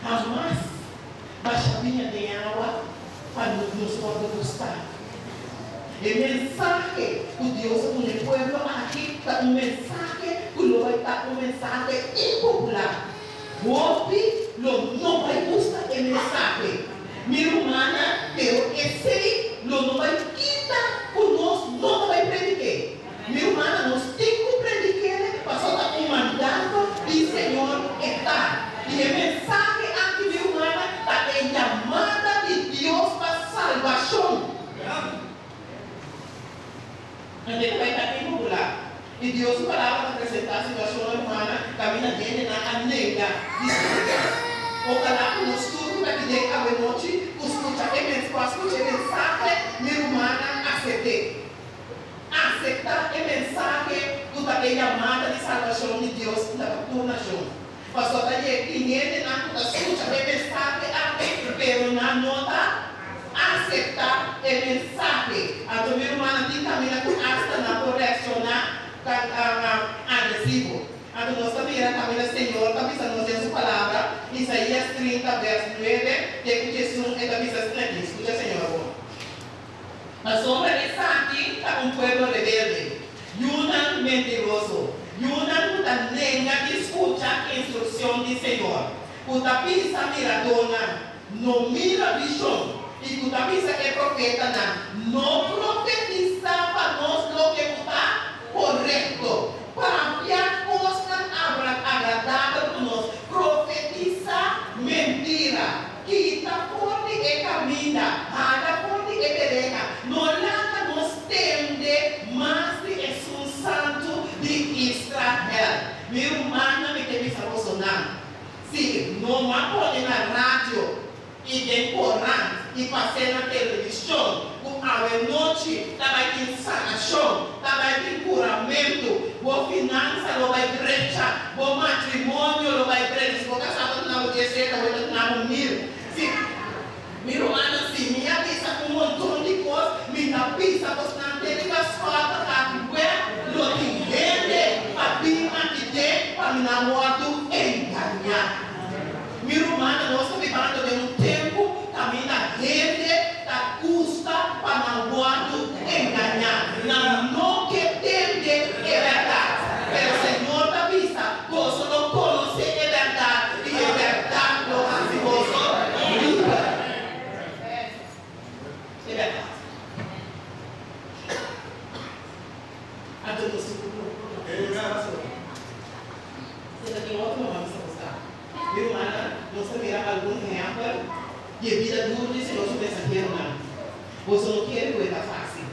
Hamas basha biña den awa pa nos wòrdu gustá. E mensahe ku Dios a duna e pueblo aki ta un mensahe ku lo bai ta un mensahe impopular. Hopi lo no bai gusta e mensahe, mi rumannan, pero esei lo no bai kita ku nos no ta bai predik'é. Mi rumannan, nos tin ku predik'é pasobra ta un mandato di Señor e ta. I e mensahe aki, mi rumannan, ta e yamada di Dios pa salbashon. Hende ta bai ta impopular. I Dios su Palabra ta presentá situashonnan humana kaminda hendenan a nenga di skucha. Ojalá ku nos tur ku ta aki den awenochi ku skucha e mens ku a skucha e mensahe, mi rumannan, asept'é. Aseptá e mensahe ku ta e yamada di salbashon di Dios na tur nashon. Pasobra ta yega tin hendenan ku ta skucha e mensahe aki, pero nan no ta aseptá e mensahe. Anto mi rumannan tin kaminda ku asta nan por reakshoná agresivo. Anto nos ta mira kaminda Señor ta bisa nos den Su Palabra, Isaías 30 vèrs 9 te ku 11, e ta bisa asina aki, Skucha Señor bon. Pasobra esaki ta un pueblo rebelde, yunan mentiroso, yunan ku ta nenga di skucha instrukshon di Señor, ku ta bisa miradónan, No mira vishon, i ku ta bisa e profetanan, No profetisá pa nos loke ku ta korekto. Papia kosnan agradabel ku nos, profetisá mentira. Kita for di e kaminda, hala for di e bereha, no laga nos tende mas di Esun Santu di Israel. Mi rumannan, mi ke bisa bosonan, si no m'a pone na radio i den korant i pas'é na televishon ku awenochi ta bai tin sanashon, ta bai tin kuramentu, bo finansa lo bai drecha, bo matrimonio lo bai drecha, si bo kasá ta duna bo dies seta, bo ta duna bo mil. Si, mi rumannan, si mi a bisa un monton di kos, mi ta bisa bosnan te riba skòlta ta wè lo tin hende pa bin aki den pa mi nan wòrdu engañá. Mi rumannan, nos ta bibando den un tempu kaminda hende ta gusta pa nan wòrdu engañá. Nan no ke tende e bèrdat. Pero Señor ta bisa, Boso lo konosé e bèrdat, i e bèrdat lo hasi boso liber. E bèrdat. Anto nos tin ku proba. Si ta tin otro mama bisa bo sa. Mi rumannan, nos ta mira algun ehèmpel di e bida duru di Señor su mensaheronan. Boso no kere ku e ta fásil.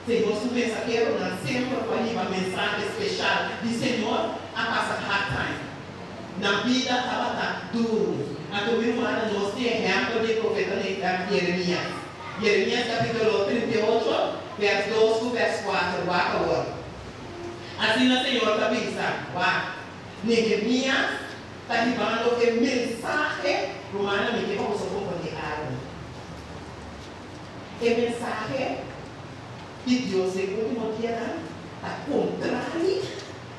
Señor su mensaheronan semper ku a hiba mensahe speshal di Señor a pasa hard time. Nan bida tabata duru. Anto mi rumannan, nos tin ehèmpel di e profeta Jeremias. Jeremias kapítulo 38, vèrs 2 ku vèrs 4. Wak awor. Asina Señor ta bisa, Wak, Nehemías ta hibando e mensahe. Rumannan, mi ke pa boso komprendé algu. E mensahe di Dios den último dianan ta kontrali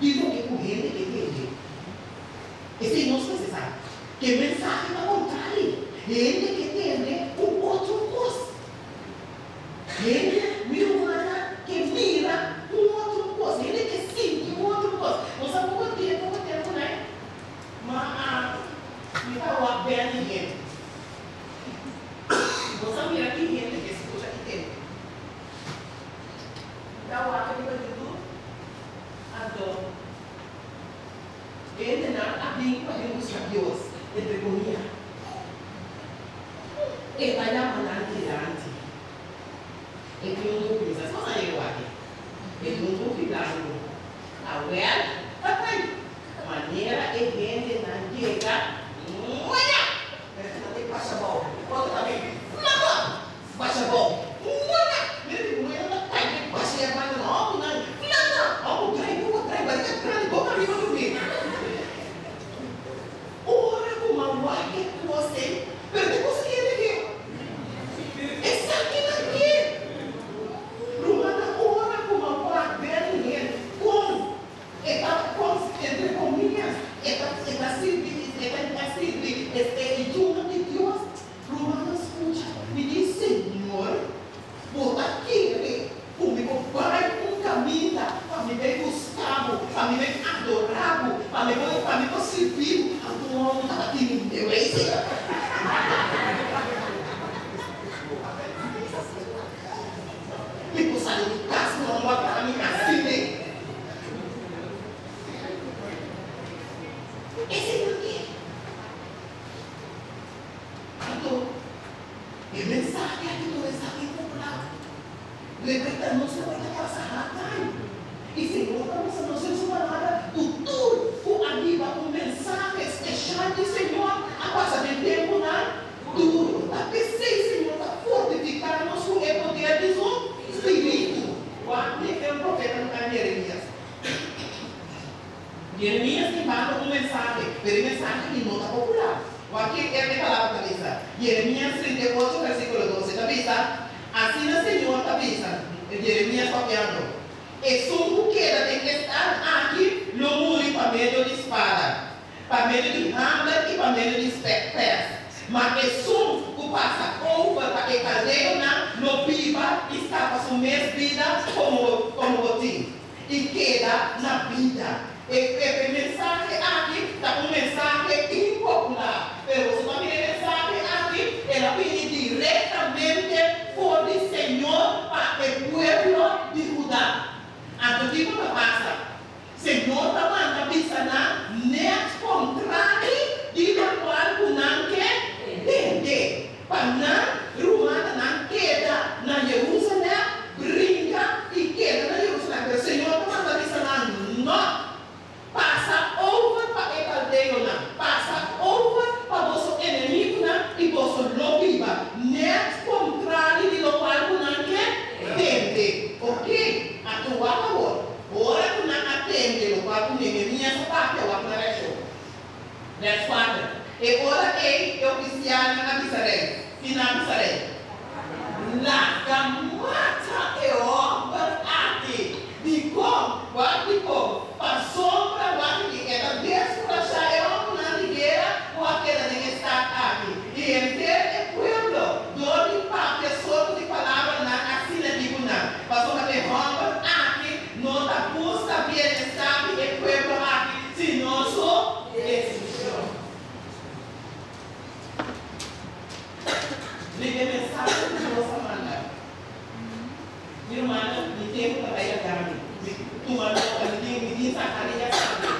di loke ku hende ke tende. Esei nos mester sa, ku e mensahe ta kontrali. Hende ke tende un otro kos. Hende, mi rumannan, ke mira un otro kos, hende ke sinti un otro kos. Bo sa poko tempu, poko tempu nai, ma a mi ta wak bèn di hende. Bo sa mira ki hende ke skucha ki tende. Mi ta wak riba YouTube, anto hendenan a bin pa bin buska Dios, entre komia. E ta yama nan dilanti. E tin un buki, mi sa si boso a yega wak e. E tin un buki blanku. Awel, ta kai. Manera e hendenan yega, Muña! Pero ta tin basha bou. Otro ta bin, Flama! Basha bou. Muña! Mira di muña ta kai den basha e banda nan. Òf nan, Flama! Òf drai boka drai barika grandi boka riba durmi. Ora ku ma wak e kos ei, pero ta kos kende ke? Esakinan ke? Rumannan, ora ku ma wak Benny Hinn kon e ta. Pa mi por, pa mi por sirbi bo. Anto un hòmber tabatin mi miedu ei sí. Mi por sali mi kas, un hòmber a traha mi asina. Esei nan ke. Anto, e mensahe aki ta un mensahe impopular. Rebecca nos lo bai ta pasa hard time. I Señor ta mustra nos den Su Palabra ku tur ku a hiba un mensahe speshal di Señor a pasa den tempunan duru. Ta p'esei Señor ta fortifiká nos ku e poder di Su Spiritu. Wak di e profeta ku ta Jeremias. Jeremias hibando un mensahe, pero e mensahe aki no ta popular. Wak ke e palabra ta bisa. Jeremias 38 versíkulo 12 ta bisa, Asina Señor ta bisa, Jeremias papiando, Esun ku keda den e stat aki lo muri pa medio di spada, pa medio di hamber i pa medio di pèst. Ma esun ku pasa over pa e kaldeonan lo biba i skapa su mes bida komo komo botin i keda na bida. E e mensahe aki ta un mensahe impopular, pero boso ta mira e mensahe aki, el a bini direktamente for di Señor pa e pueblo di Hudá. Anto kiko ta pasa? Señor ta manda bisa nan nèt kontrali di lokual ku nan ke tende, pa nan rumannan keda na Jerusalèm, bringa i keda na Jerusalèm. Pero Señor ta manda bisa nan, Nò! Pasa over pa e kaldeonan, pasa over pa boso enemigunan i boso lo biba, nèt kontrali di lokual ku nan ke tende. Oke, anto wak awor. Ora ku nan a tende lokual ku Nehemias a papia, wak nan reakshon. Vèrs kuater, E ora ei e ofisialnan a bisa rei, Si nan a bisa rei, Laga mata e hòmber aki! Dikon? Wak dikon? Pasobra wak di e ta deskurashá e hòmbernan di guera ku a keda den e stat aki, i henter e pueblo, dor di papia sorto di palabranan asina di ku nan. Pasobra e hòmber aki no ta buska bienestar di e pueblo aki, sino su destrukshon. Riba e mensahe ku Dios a manda, mi rumannan, mi tempu ta bai laga mi. Mi tuma nota, mi tin, mi tin Zacharias tambe.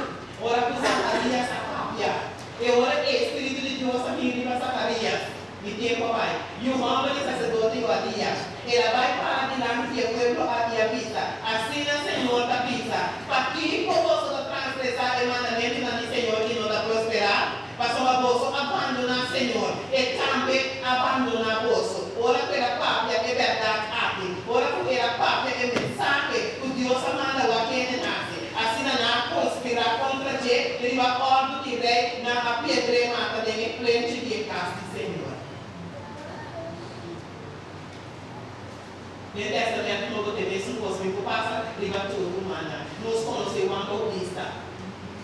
Ora ku Zacharias a papia, e ora ei e spiritu di Dios a bini riba Zacharias. Mi tempu a bai. Yu hòmber di saserdote Joadías, el a bai para dilanti di e pueblo a i a bisa, Asina Señor ta bisa, Pakiko boso ta transgresá e mandamentunan di Señor i no ta prosperá? Pasobra boso a bandoná Señor, E tambe a bandoná boso. Ora ku el a papia e bèrdat aki, ora ku el a papia e mensahe ku Dios a manda wak hende hasi, asina nan a konspirá kontra dje riba òrdu di rei, nan a piedr'é mata den e plenchi di e kas di Señor. Den Tèstamènt Nobo te mesun kos mi por pasa riba tur rumannan. Nos konosé Juan Boutista.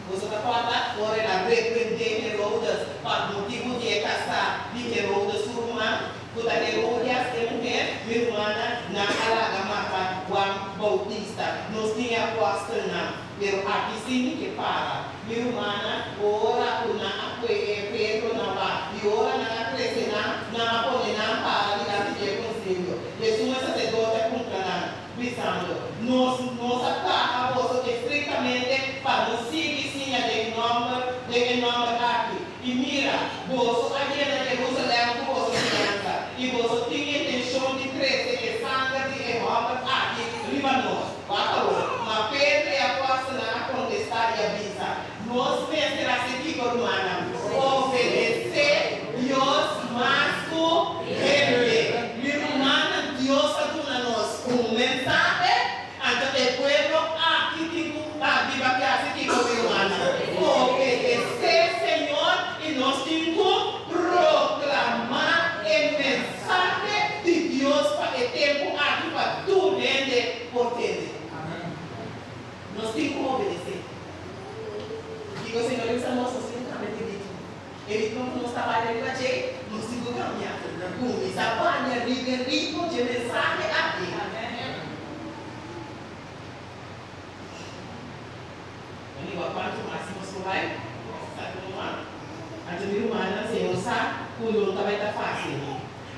Boso ta kòrda ora el a reprendé Herodes pa motibu di e kasá di Herodes su ruman, ku ta Herodias e muher? Mi rumannan, nan a laga mata Juan Boutista. Nos tin e apòstelnan, pero aki sí mi ke para. Mi rumannan, ora ku nan a pue e Pedro na wak i ora nan a trese nan, nan a pone nan para dilanti di e konsilio. Esun e saserdote a puntra nan, bisando, Nos nos a taha boso estriktamente pa no sigui siña den nòmber den e nòmber aki. I mira, boso a yena Jerusalèm ku boso siñansa, i boso tin intenshon di trese e sanger di e hòmber aki riba nos. Wak awor. Ma Pedro i apòstelnan a kontestá i a bisa, Nos mester hasi kiko, rumannan? Obedesé Dios mas ku hende. Mi rumannan, Dios a duna nos un mensahe, anto e pueblo aki tin ku biba ke hasi kiko, mi rumannan? Obedesé Señor i nos tin ku proklamá e mensahe di Dios pa e tempu aki pa tur hende por tende. Nos tin ku obedesé. Kiko Señor a bisa nos? Nos tin ku kambia di ritmo. E ritmo ku nos ta balia riba dje, nos tin ku kambia. Kuminsá balia riba e ritmo dje mensahe aki. Anigua, kuantu mas nos por. por bai? Sa ku no? Anto mi rumannan, Señor sa ku no ta bai ta fásil.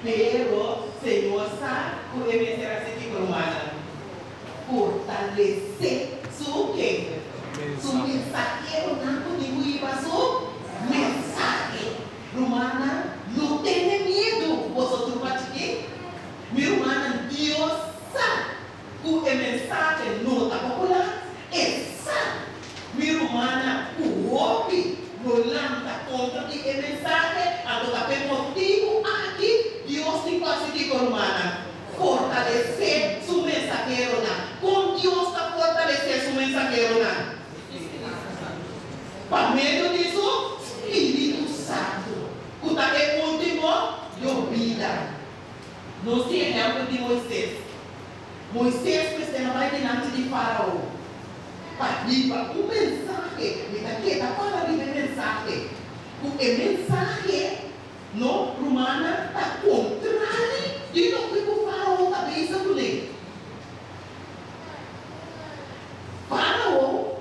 Pero Señor sa ku e mester hasi kiko, rumannan? Fortalesé su ke? Su mensaheronan ku tin ku hiba su mensahe. Rumannan, no tene miedu, boso trupa chikí. Mi rumannan, Dios sa ku e mensahe no ta popular. E sa, mi rumannan, ku hopi lo lanta kontra di e mensahe. Anto ta p'e motibu aki Dios tin ku hasi kiko, rumannan? Fortalesé su mensaheronan. Kon Dios ta fortalesé su mensaheronan? Pa medio di su spiritu santu, ku ta e último yobida. Nos tin ehèmpel di Moisés. Moisés mester a bai dilanti di Fárao pa hiba un mensahe. Mi ta keda para riba e mensahe, ku e mensahe, no, rumannan, ta kontrali di loke ku Fárao ta bisa kuné. Fárao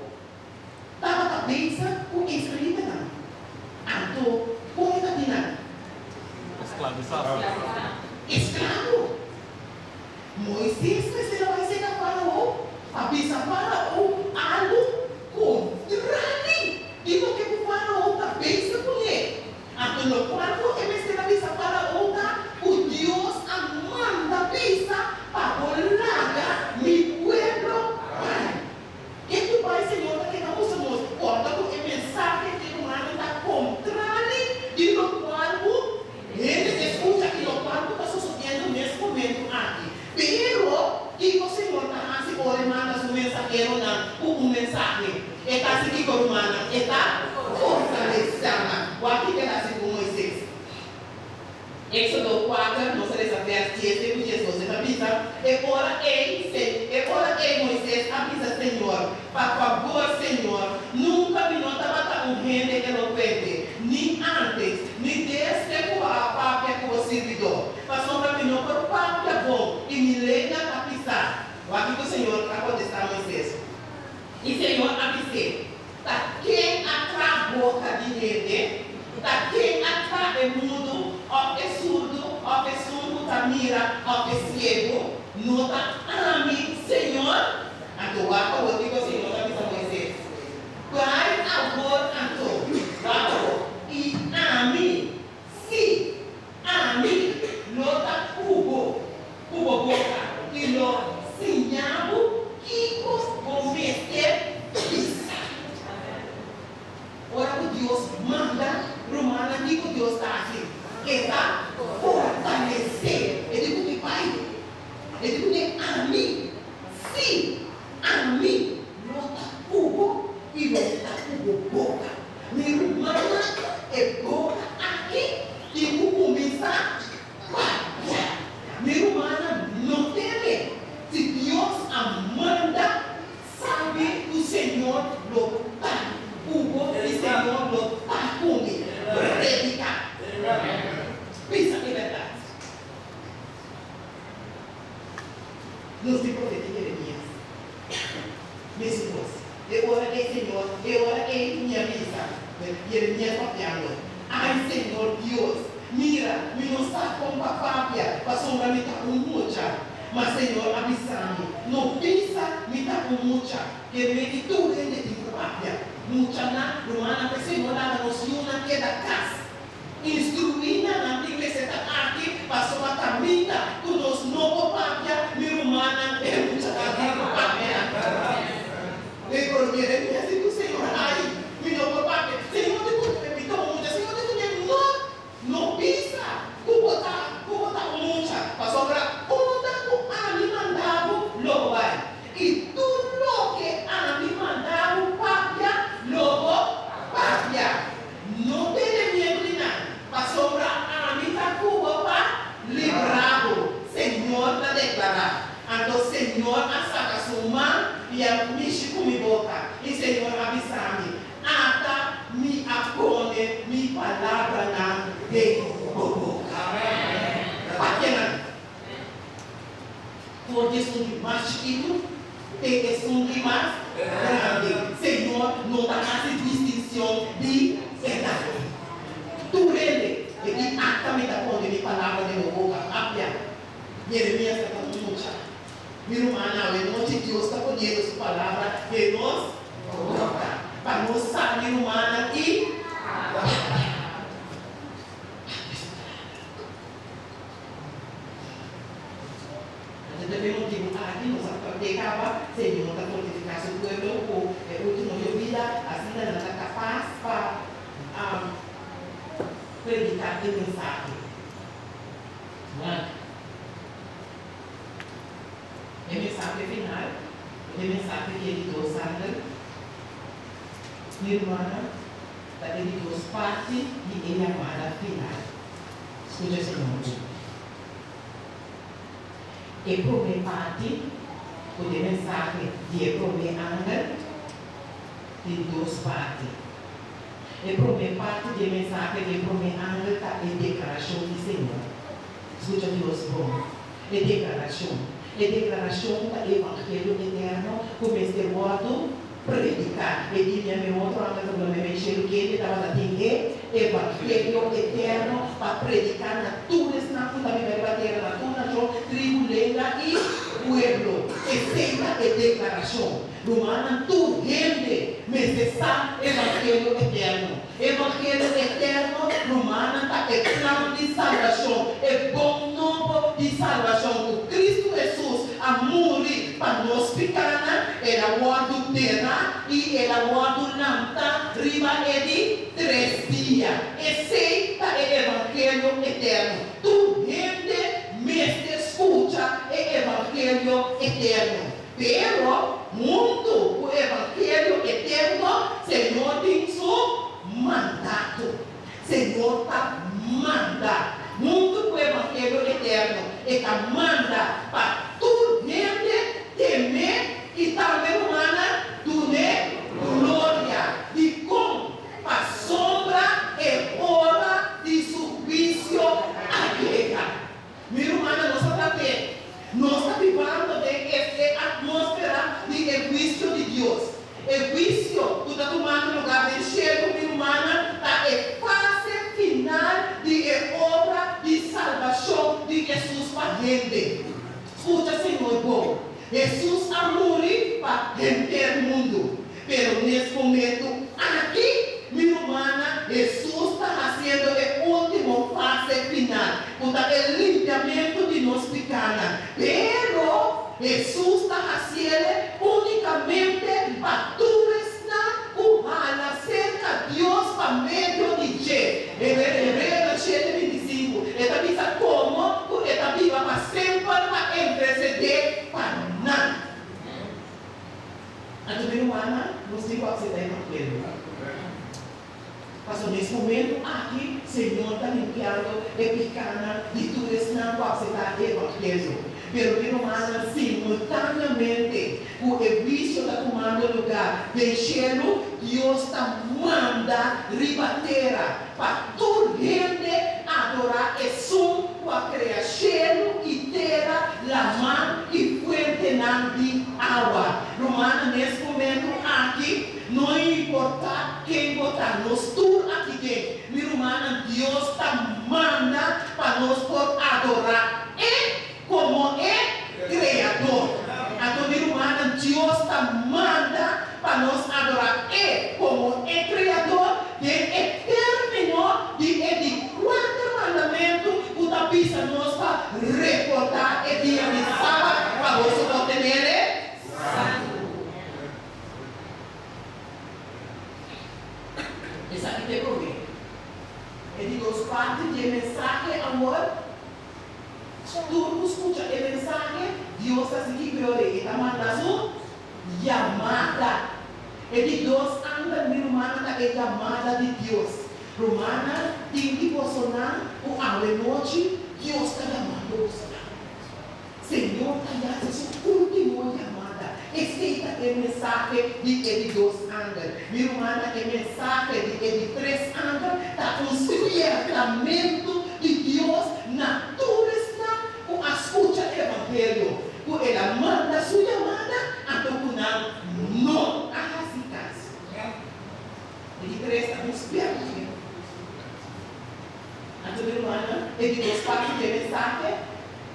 tabata bisa ku israelitanan. Anto, kon e ta di nan? Esklabisá. Esklabo. Moises mester a bai seka Fárao pa bisa Fárao algu kontrali di loke ku Fárao ta bisa kuné. Anto lokual ku e mester a bisa Fárao ta ku Dios a manda bisa pa bo laga mi pueblo bai. Ke ku bai Señor ta keda usa nos ora ku e mensahe di rumannan ta kontrali di lokual ku hende ta skucha i lokual ku ta sosodiendo nes momentu aki. Pero, kiko Señor ta hasi ora e manda su mensaheronan ku un mensahe? E ta hasi kiko, rumannan? E ta fortalesá nan. Wak kiko el hasi ku Moises. Éxodo kuater, nos a lesa vèrs dies te ku 12, e ta bisa, E ora ei, e ora ei Moises a bisa Señor, Pa fabor, Señor, nunka mi no tabata un hende elokuente, ni ántes, ni desde ku bo a papia ku bo sirbidó, pasobra mi no por papia bon i mi lenga ta pisá. Wak kiko Señor a kontestá Moises. I Señor a bis'é, Ta ken a traha boka di hende? Ta ken a traha e mudu, òf e surdu, òf esun ku ta mira, òf e siegu? No ta ami, Señor? Anto wak awor kiko Señor ta bisa Moises, Bai awor anto, wak awor, i ami, sí, ami lo ta ku bo, ku bo boka, i lo siña bo kiko bo mester bisa. Ora ku Dios manda rumannan, kiko Dios ta hasi? E ta fortalesé. E di ku mi bai, e di ku mi ami, sí, ami lo ta ku bo i lo ta ku bo boka. Mi rumannan, e boka aki tin ku kuminsá papia. Mi rumannan, no teme. Si Dios a manda, sabi ku Señor lo ta ku bo i Señor lo ta ku mi. Prediká. Bisa e bèrdat. Nos tin profeta Jeremias. Mesun kos. E ora ei Señor, e ora ei mi a bisa, Jeremias papiando, Ai, Señor Dios, mira, mi no sa kon pa papia, pasobra mi ta un mucha. Ma Señor a bisa mi, No bisa, mi ta un mucha, ke me i tur hende tin ku papia. Muchanan, rumannan, p'esei no laga nos yunan keda kas. Instruí nan, nan tin mester ta aki pasobra kaminda ku nos no por papia, mi rumannan e muchanan tin ku papia. Mi por mira mi hasi ku Señor, ai, mi no por papia. Señor di ku mi ta un mucha, Señor di ku mi no, no bisa ku bo ta ku bo ta un mucha, pasobra unda ku ami manda bo lo bo bai, i tur loke ami manda bo papia lo bo papia. No tene miedu di nan, pasobra ami ta ku bo pa libra bo, Señor ta deklará. Anto Señor a saka su man i a mishi ku mi boka, i Señor a bisa mi, Ata mi a pone mi palabranan den bo boka. Papia nan. For di esun di mas chikitu te esun di mas grandi. Señor no ta hasi distinsion. Ata mi ta pone mi palabra den bo boka, papia. Jeremias tabata un mucha. Mi rumannan, awe nochi Dios ta poniendo su palabra den nos boka pa nos sali rumannan i papia. Papia su palabra. Anto ta p'e motibu aki nos a papia kaba, Señor ta fortifiká su pueblo ku e último yobida, asina nan ta kapas pa prediká e mensahe. Wak. E mensahe final, e mensahe di e di dos angel, Mi rumannan, ta e di dos parti di e yamada final. Skucha Señor bon. E promé parti ku ta e mensahe di e promé angel tin dos parti. E promé parti di e mensahe di e promé angel ta e deklarashon di Señor. Skucha Dios bon. E deklarashon. E deklarashon ta e evangelio eterno ku mester wòrdu prediká. E di mi otro angel ta bula meme shelu kende tabata tin e evangelio eterno pa prediká na tur esnan ku ta biba riba tera, na tur nashon, tribu, lenga i pueblo. Esei ta e deklarashon. Rumannan, tur hende mester sa evangelio eterno. Evangelio eterno, rumannan, ta e plan di salbashon, e bon nobo di salbashon ku Kristu Hesus a muri pa nos pikánan, el a wòrdu derá i el a wòrdu lantá riba e di tres dia. Esei ta e evangelio eterno. Tur hende mester skucha e evangelio eterno. Pero, huntu ku evangelio eterno, Señor tin su mandato. Señor ta manda. Huntu ku evangelio eterno, e ta manda pa tur hende tem'é i tambe rumannan dun'é gloria. Dikon? Pasobra e ora di su huisio a yega. Mi rumannan, nos ta papia. Nos ta bibando den e e atmósfera di e huisio di Dios. E huisio ku ta tumando lugá den shelu, mi rumannan, ta e fase final di e obra di salbashon di Hesus pa hende. Skucha Señor bon. Hesus a muri pa henter mundu. Pero nes momento aki, mi rumannan, Hesus ta hasiendo e último fase final, ku ta e limpiamentu di nos pikánan. Pero Hesus ta hasiele únikamente pa tur esnan ku hala serka Dios pa medio di dje. Hebreonan shete bintisinku, e ta bisa komo ku e ta biba pa semper pa intersedé pa nan. Anto mi rumannan, nos tin ku akseptá e evangelio. Pasobra nes momentu aki Señor ta limpiando e pikánan di tur esnan ku akseptá e evangelio. Pero mi rumannan, simultáneamente ku e huisio ta tumando lugá den shelu, Dios ta manda riba tera pa tur hende adorá esun ku a krea shelu i tera, laman i fuentenan di awa. Rumannan, nes momentu aki, no importá ken bo ta, nos tur aki den, mi rumannan, Dios ta manda pa nos por adorá E komo e Kreador. Anto, mi rumannan, Dios ta manda pa nos adorá E komo e Kreador den e término di e di kuater mandamentu ku ta bisa nos pa rekordá e dia di Sabat pa boso por tenel e santu. Esaki ta e promé. E di dos parti di e mensahe awor. Tur ku skucha e mensahe, Dios ta sigui gloria i ta manda su yamada. E di dos angel, mi rumannan, ta e yamada di Dios. Rumannan, tin di bosonan ku awe nochi Dios ta yamando bosonan. Señor ta yasi su último yamada. Esei ta e mensahe di e di dos angel. Mi rumannan, e mensahe di e di tres angel ta un spiertamentu di Dios na tur esnan ku a skucha e evangelio, ku el a manda su yamada, anto ku nan no a hasi kaso. E di tres ta un spiertamentu. Anto mi rumannan, e di dos parti dje mensahe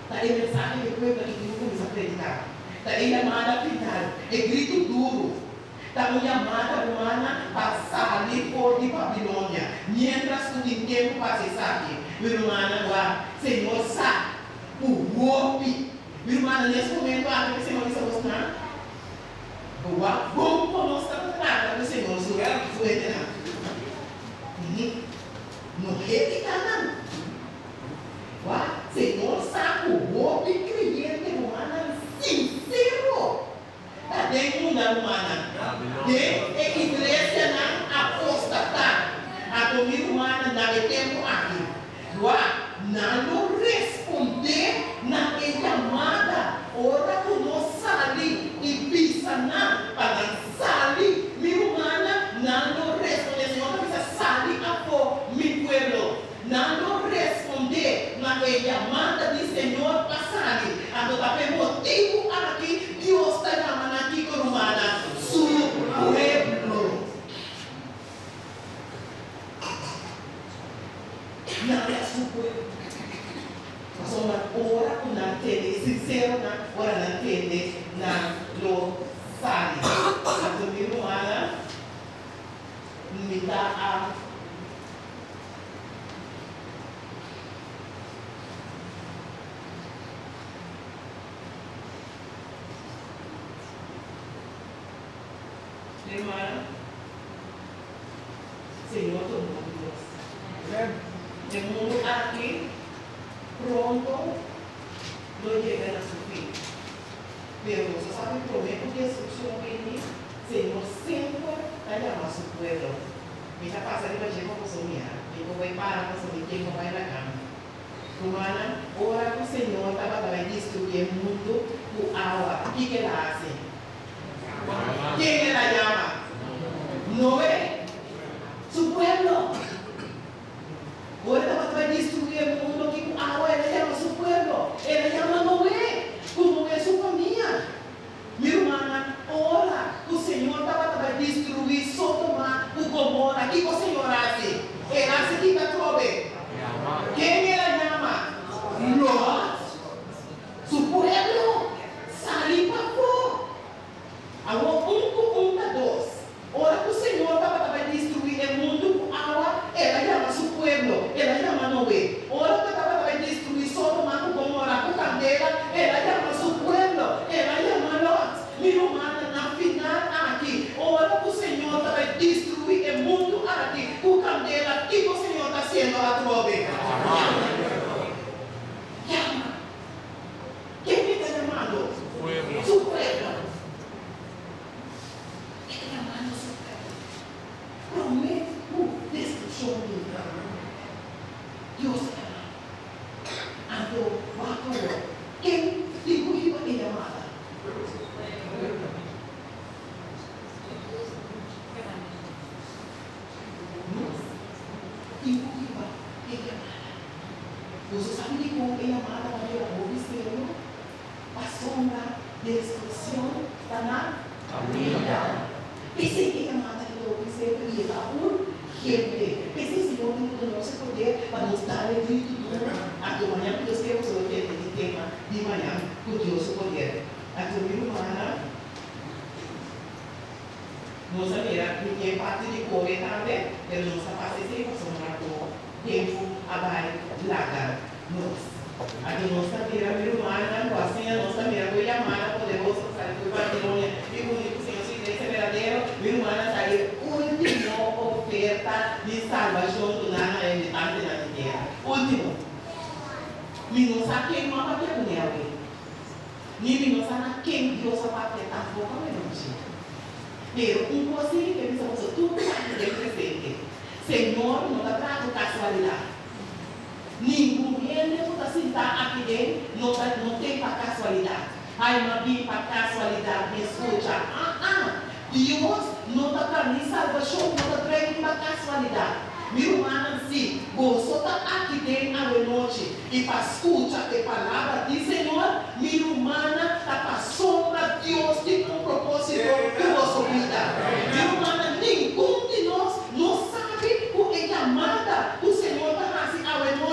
ta e mensahe ku e pueblo aki tin ku kuminsá prediká. Ta e yamada final, e gritu duru. Ta un yamada, rumannan, pa sali for di Babilonia, miéntras ku tin tempu pa hasi esaki. Mi rumannan, wak, Señor sa ku hopi. Mi rumannan, nes momentu aki ku Señor bisa bos nan, bo wak bon kon nos ta trata ku Señor su hendenan. No hesitá nan. Wak, Señor sa ku hopi kreyente rumannan sinsero ta den unda rumannan? Den e iglesianan apostatá. Anto mi rumannan na e tempu aki, wak, nan lo respondé na e yamada ora ku nos sali i bisa nan pa nan sali. Mi rumannan, nan lo respondé. Señor ta bisa, Sali afó, mi pueblo. Nan lo respondé na e yamada di Señor pa sali. Anto ta p'e motibu aki Dios ta yama nan kiko, rumannan? Su pueblo. Nan ta su pueblo. Pasobra ora ku nan tende, e sinseronan, ora nan tende, nan lo sali. Anto mi rumannan, mi ta a. Mi hermana, Señor ta un bon Dios. E mundu aki pronto lo yega na su fin. Pero nos a sabi promé ku destrukshon bini, Señor semper ta yama su pueblo. Mi ta pasa riba dje pa boso mira. Mi por bai para pasobra mi tempu a bai laga mi. Rumannan, ora ku Señor tabata bai destruí e mundu ku awa, kiko el a hasi? Ken el a yama? Noe, su pueblo. Ora e tabata bai destruí e mundu aki ku awa, el a yama su pueblo. El a yama Noe ku Noe su famia. Mi rumannan, ora ku Señor tabata bai destruí Sodoma ku Gomora, kiko Señor a hasi? El a hasi kita atrobe? Ken el a yama? Lot, su pueblo. Sali pafó! Awor un ku un ta dos. Ora ku Señor tabata bai destruí e mundu ku awa, El a yama Su pueblo, El a yama Noé. Ora ku E tabata bai destruí Sodoma ku Gomora ku kandela, El a yama Su pueblo, El a yama Lòt. Mi rumannan, na final aki, ora ku Señor ta bai destruí e mundu aki ku kandela, kiko Señor ta hasiendo atrobe? Yama! Ken E ta yamando? Su pueblo. E ta yamando su pueblo. Promé ku destrukshon bin, Dios ta yama. Anto wak awor, ken tin ku hiba e yamada? Nos tin ku hiba e yamada. Boso sabi dikon e yamada ta bira hopi serio? Pasobra destrukshon ta na kaminda. P'esei e yamada ta bira hopi serio i e ta urgente. P'esei Señor tin ku duna nos e poder pa nos dal e gritu duru. Anto mañan ku Dios ke boso lo tende di tema di mañan ku Dios su poder. Anto mi rumannan, nos a mira mi tin e parti di kore tambe, pero nos ta pasa esei pasobra ku tempu a bai laga nos. Anto nos ta mira mi rumannan ku a siña nos ta mira ku e yamada poderoso pa sali for Babilonia i uni ku Señor su iglesia berdadero. Mi rumannan ta e último oferta di salbashon duná na e habitantenan di tera. Último. Mi no sa ken no a papia kuné awe, ni mi no sa na ken Dios a papia tampoko awe nochi. Pero un kos sí mi ke bisa boso tur ku ta aki den presente, Señor no ta traha ku kasualidat. Ningun hende ku ta sintá aki den no ta no ten pa kasualidat. Ai m'a bin pa kasualidat mi skucha. Aa! Dios no ta traha ni salbashon no ta trae riba kasualidat. Mi rumannan, si boso ta aki den awenochi i pa skucha e palabra di Señor, mi rumannan, ta pasobra Dios tin un propósito ku boso bida. Mi rumannan, ningun di nos no sabi ku e yamada ku Señor ta hasi awenochi.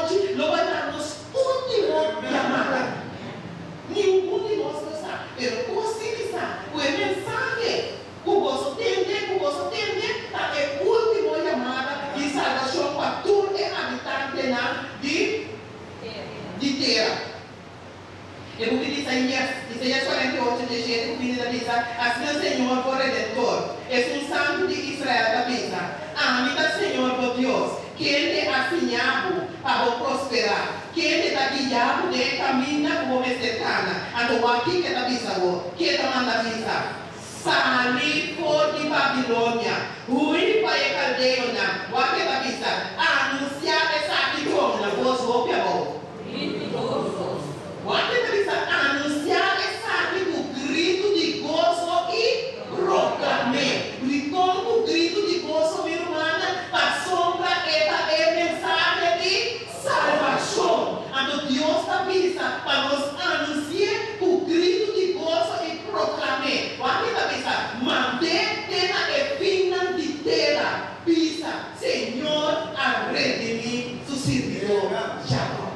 bisa, Asina Señor bo Redentor, Esun Santu di Israel ta bisa, Ami ta Señor bo Dios, kende a siña bo pa bo prosperá, kende ta guia bo den e kaminda ku bo mester kana. Anto wak kiko e ta bisa bo, ke ta manda bisa, Sali for di Babilonia, hui pa e kaldeonan. Wak e ta bisa, Anunsiá esaki kon na bos hopi abou. Wak e ta bisa, Anunsiá esaki ku gritu di goso i proklam'é. Dikon ku gritu di goso, mi rumannan? Pasobra e ta e mensahe di salbashon. Anto Dios ta bisa pa nos anunsi'é ku gritu di goso i proklam'é. Wak e ta bisa, Mand'é te na e finnan di tera. Bisa, Señor a redimí su sirbidó Jakòb.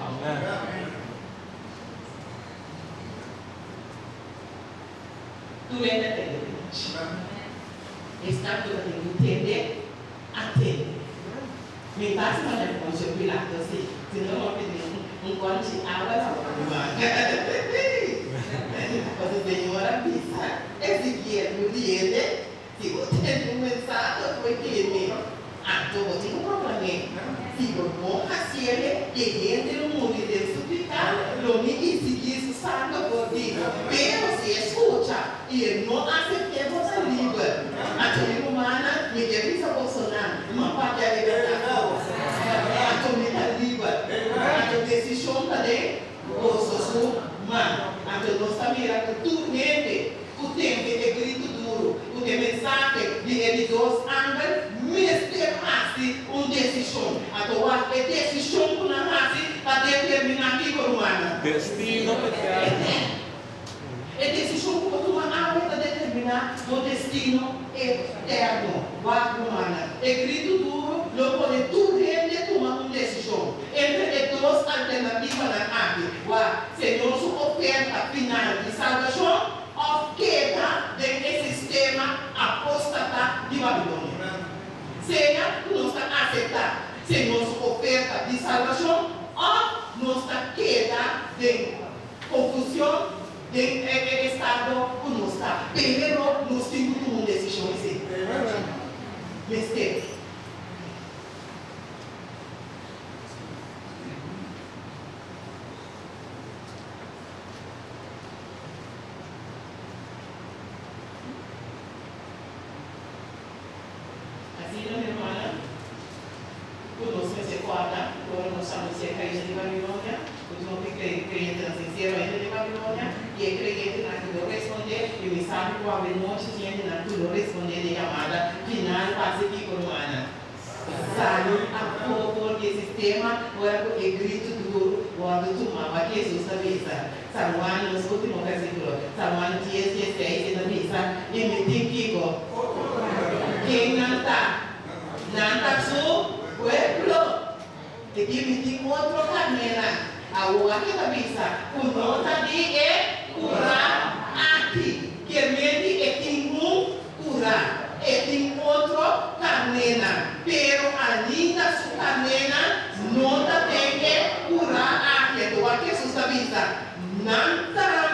Tur hende a tende di nochi. Esnan ku ta tin ku tende, a tende. Mi ta hasi manera Poncio Pilato si, si no lo pidi un kònchi awa la bo tuma. Pasobra Señor a bisa Ezekiel ku di hende, Si bo tende un mensahe for di mi, anto bo tin un problem'é. Si bo no hasiele, e hende lo muri den su piká, lo mi isigí su sanger for di bo. Pero si e skucha i e no asept'é, bo ta liber. Anto mi rumannan, mi ke bisa bosonan, ma papia e bèrdat ku boso. Anto mi ta liber. Anto desishon ta den boso su man. Anto nos ta mira ku tur hende Ku tende e gritu duru ku e mensahe di e di dos angel mester hasi un desishon. Anto wak e desishon ku nan hasi ta determiná kiko, rumannan? Destino eterno. E desishon ku bo tuma awe ta determiná bo destino eterno. Wak, rumannan, e gritu duru lo pone tur hende tuma un desishon entre e dos alternativanan aki. Wak, Señor su oferta final di salbashon òf keda den e sistema apóstata di Babilonia. Sea ku nos ta aseptá Señor su oferta di salbashon òf nos ta keda den konfusion den e estado ku nos ta. Pero nos tin ku tuma un desishon esei. Mester. Asina, mi hermana, ku nos mester kòrda ku ora nos anunsiá e kaida di Babilonia, ku tin hopi kreyentenan sinsero ainda den Babilonia, i e kreyentenan ku lo respondé, i mi sabi ku awe nochi tin hendenan ku lo respondé den yamada final pa hasi kiko, rumannan? Sali afó for di e sistema ora ku e gritu duru wòrdu tumá. Wak Hesus ta bisa, San Juan, nos último versíkulo, San Juan dies, dieseis, e ta bisa, I mi tin kiko? Ken nan ta? Nan ta su pueblo. E di, Mi tin otro karnénan. Awor wak e ta bisa ku no ta di e kurá aki. Kier menti e tin un Curá. E tin otro carnénan, pero ainda su carnénan no ta den e curá aki. Anto wak Jesus ta bisa, Nan tambe.